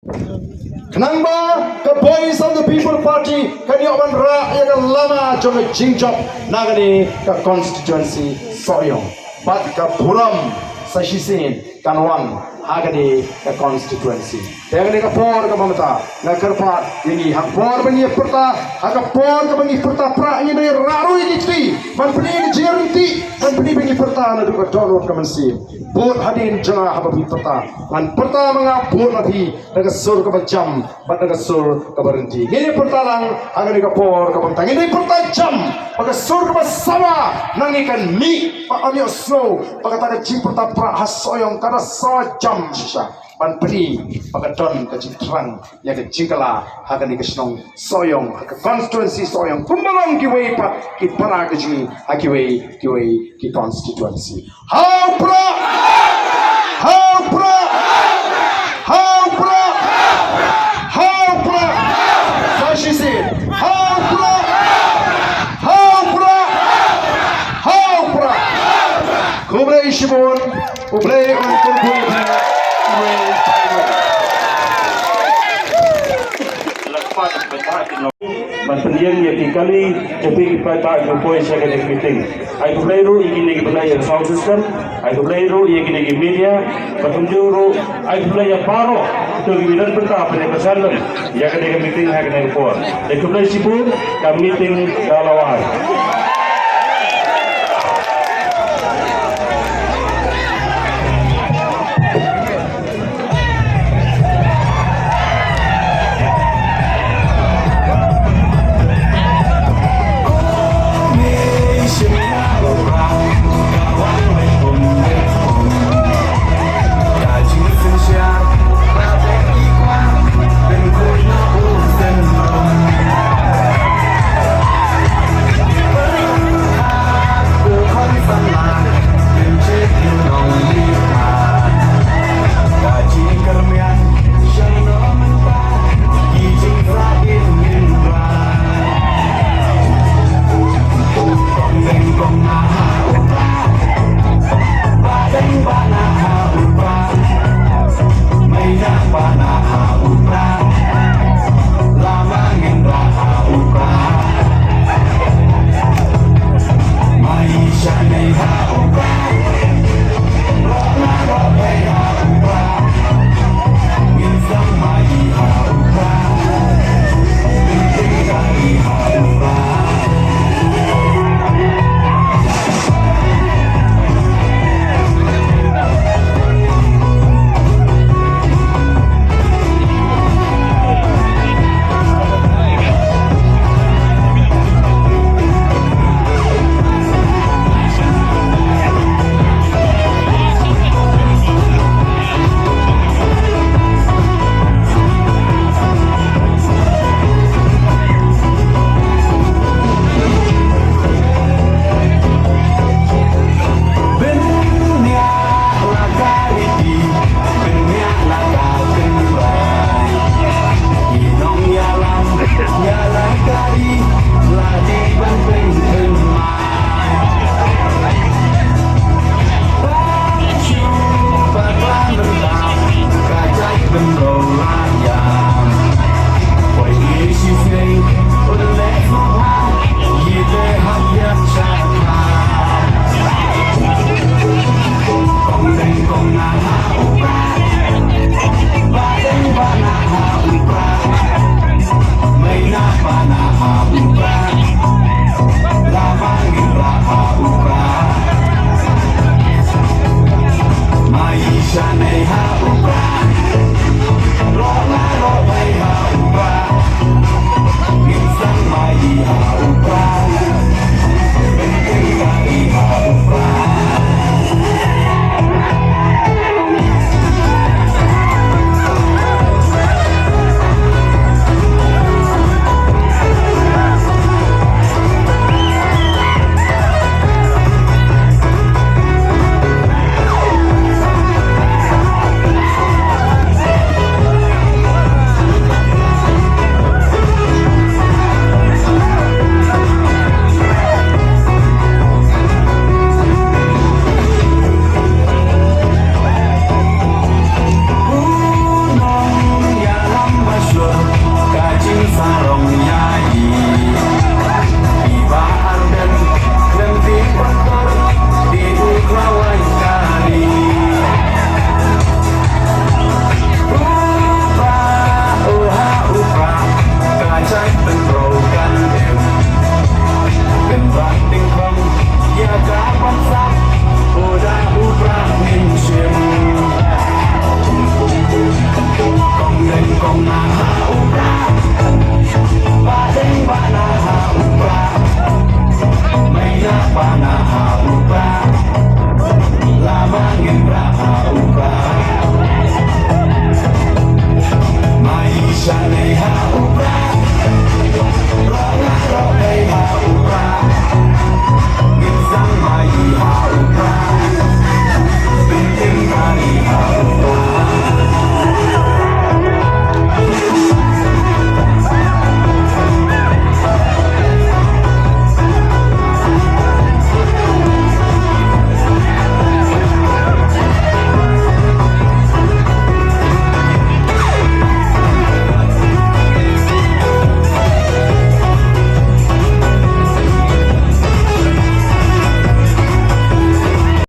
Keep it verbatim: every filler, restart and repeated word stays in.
Khnang ba ka Voice of the People Party kan ïoh ban rah ïa ka lama jong ka jingjop na kane ka constituency Sohiong. Bad ka burom sa shisien kan wan ha kane ka constituency. Te ha kane ka por kaba mynta nga kyrpad ïa ngi ha ka por ba ngi pyrta, ha ka por kaba ngi pyrta pra ngi dei rah ruh ïa ngi kti ban pyni ka jingryntih, ban pyni ba ngi pyrta naduh ka dohnud ka mynsiem. Bud hadien jong nga haba phi pyrta, ngan pyrta ma nga bud ma phi da ka sur kaba jam bad da ka sur kaba ryntih. Ngin ïa pyrta lang ha kane ka por kaba mynta, ngin ïa pyrta jam ba ka sur kaba sawa na ngi kan mih, ba yn ïoh sngew ba kata ka jingpyrta pra ha Sohiong ka da sawa jam shisha ban pyni ba ka don ka jingthrang ïa ka jingkylla ha kane ka shnong Sohiong, ha ka constituency Sohiong kumba long kiwei pat ki para ka jong ngi ha kiwei kiwei ki constituency. Ha u Prah! Ha u Prah! Ha u Prah! Ha u Prah! Sa shisien. Ha u Prah! Ha u Prah! Ha u Prah! Khublei shibun. U Blei un kyrkhu ïa phi. Ban pynïeng ïa ki kali, ïa phi ki paidbah kiba poi sha kane ka meeting. Ai khublei ruh ïa kine kiba la ïa sound system, ai khublei ruh ïa kine ki media, bad kumjuh ruh ai khublei ïa baroh kito kiba don bynta ban ïa pyrshang ïa kane ka meeting ha kane ka por. Ai khublei shibun, ka meeting ka la wan.